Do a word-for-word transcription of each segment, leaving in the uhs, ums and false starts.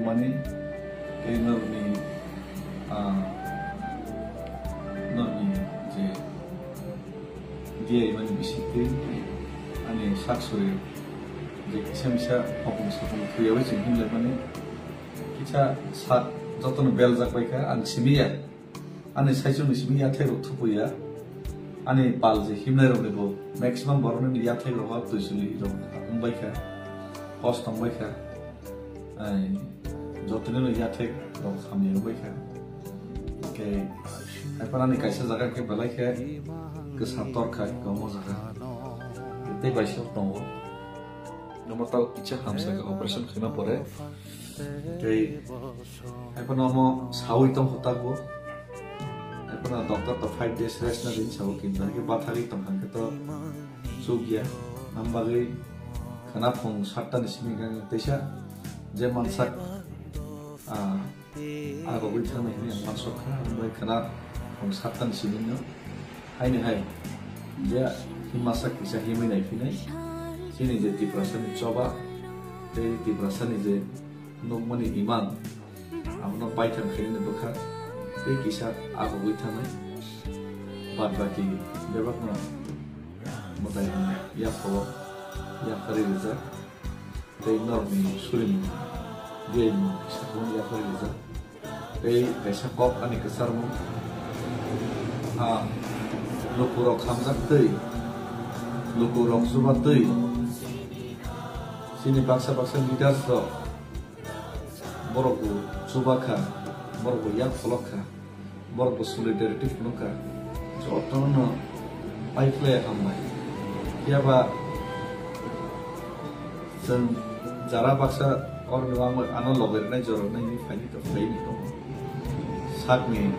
Mani, tei norokni, ah, norokni je diya imani bisingtwi ani sak suri je kisa misa hopung sapung thuyawi chwng himlai mani kisa sak jotono beljak bai kha, ang simi ya. Ani saichung ni simi yathai rok thupu ya. Ani pal je himnai rok ni bo maximum borok ni yathai rok twi suli rok wng bai kha, kos tong bai kha. Ai, jotoni no yathek rok hamya bai kha. Ke, hai phano ani kaisa jaga khe belai khe kwsa tor khai, komo jaga. Tei bai se tongo. Nomo tal kicha hamsa khe operation khaina pore. Tei, hai phano omo sawi tong kho tago. Hai phano doctor to five days rest na din sao, kintu hai khe bathagwi tong kha khe to chukya. Am bagwi khana phung satta ni simi khe teisa je mansak, ah, agogwi thangnai hinwi ang mansok kha, ang bai khana phung satta ni simi no. Haini hai je himasa kisa himwi nai phinai, chini je Tiprasa ni choba tei Tiprasa ni je nukmani imang, abono paithang khainani bwkha tei kisa agogwi thangnai. Bad baki bebakno mwtai yaphao yapharwi rijak. Tei norokni surimung diyaimung sakmung yapharwi rijak. Tei kaisa kok ani kwcharmung, ah, lukurok hamjak twi, lukurok chuba twi, chini baksa baksa leaders rok borok bo chuba kha, borok bo yak pholok kha. Borok bo solidarity phunukha, jotono pai phlai hambai. Phiya ba chwng jara baksa oroni wngwi ano logi rwnai, jora rwnai hinwi phaini to phaini tongo. Sakni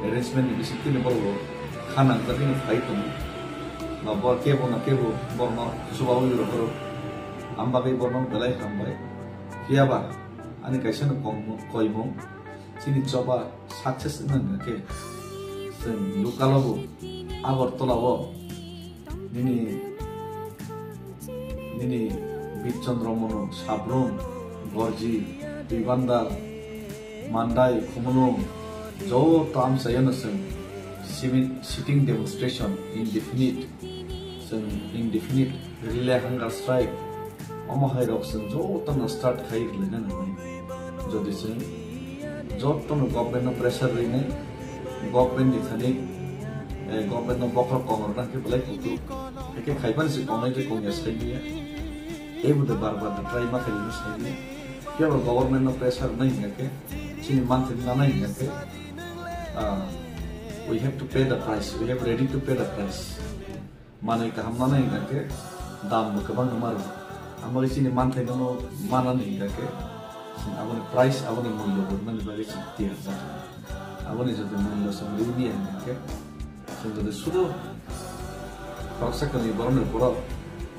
arrangement ni bisingtwi borok bo kha nangjagwi phai tongo. Ba bo kebo na kebo borokno chubaui rw phuru. Am bagwi borokno belai hambai. Phiya ba ani kaisa no kongmo-, koimung. Chini choba success wngna hingkha khe chwng local o bo, Agartala o nini, nini Birchandra Mono, Sabrum, Gorji, Duibandal, Mandai, Khumulwng, joto amchaiyano chwng simi-, sitting demonstration indefinite, chwng indefinite relay hunger strike, omo hai rok chwng jotono start khai rwlaina nangnai. Jodi chwng jotono government no pressure rwinai, government ni thani, eh, government no bokhorok kong rwna khe belai kutuk. Hakhe khaibani se kongnai tei kongya sai manya. Teibo de bar bar de try ma khailini sai manya. Phiya bo government no pressure rwnai hingya khe, chini manthai nanai hingya khe, ah, we have to pay the price, we have ready to pay the price. Manwi kaham manai hingkha khe dam bo kwbangno maro. Amo khe chini manthai no manani hingkha khe chwng aboni price, aboni mullo bo rwnani bagwi chwng tiyar jak. Aboni jodi mullo chwng rwi manya hingkha khe chwng jodi sudo khoroksa kwnwi borokni borok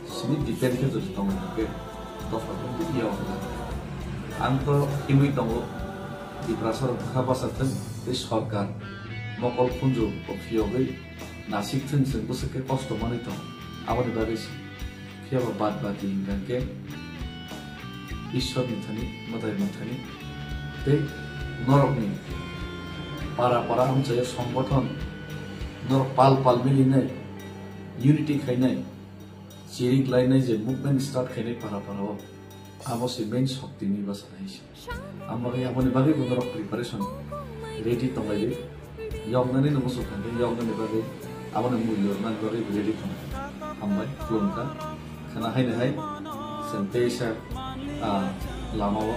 simi depend khe jodi tongwi hingkha khe dopha khe ya wngkha. Ang to himwi tongo Tiprasa rok bwkha bachar thwng tei sorkar mokol khunju bo phiyogwi Nasik thwng chwng bwswk khe kosto manwi tong, aboni bagwi se. Phiya ba bad bati hingkha khe Ishwar ni thani, mwtai mwthani tei norokni para para amchaya songgothon norok pal pal milinai, unity khainai, chirik lainai je movement start khainai para para o, abo se main shokti ni bwsa hai se. Ang bagwi aboni bagwi bo norok preparation ready tonglaidi. Yoknani no muchung thangkhe yoknani bagwi aboni mulyo rwnani bagwi ready tong. Hambai khulumkha. Khwna haini hai chwng teisa, ah, lama o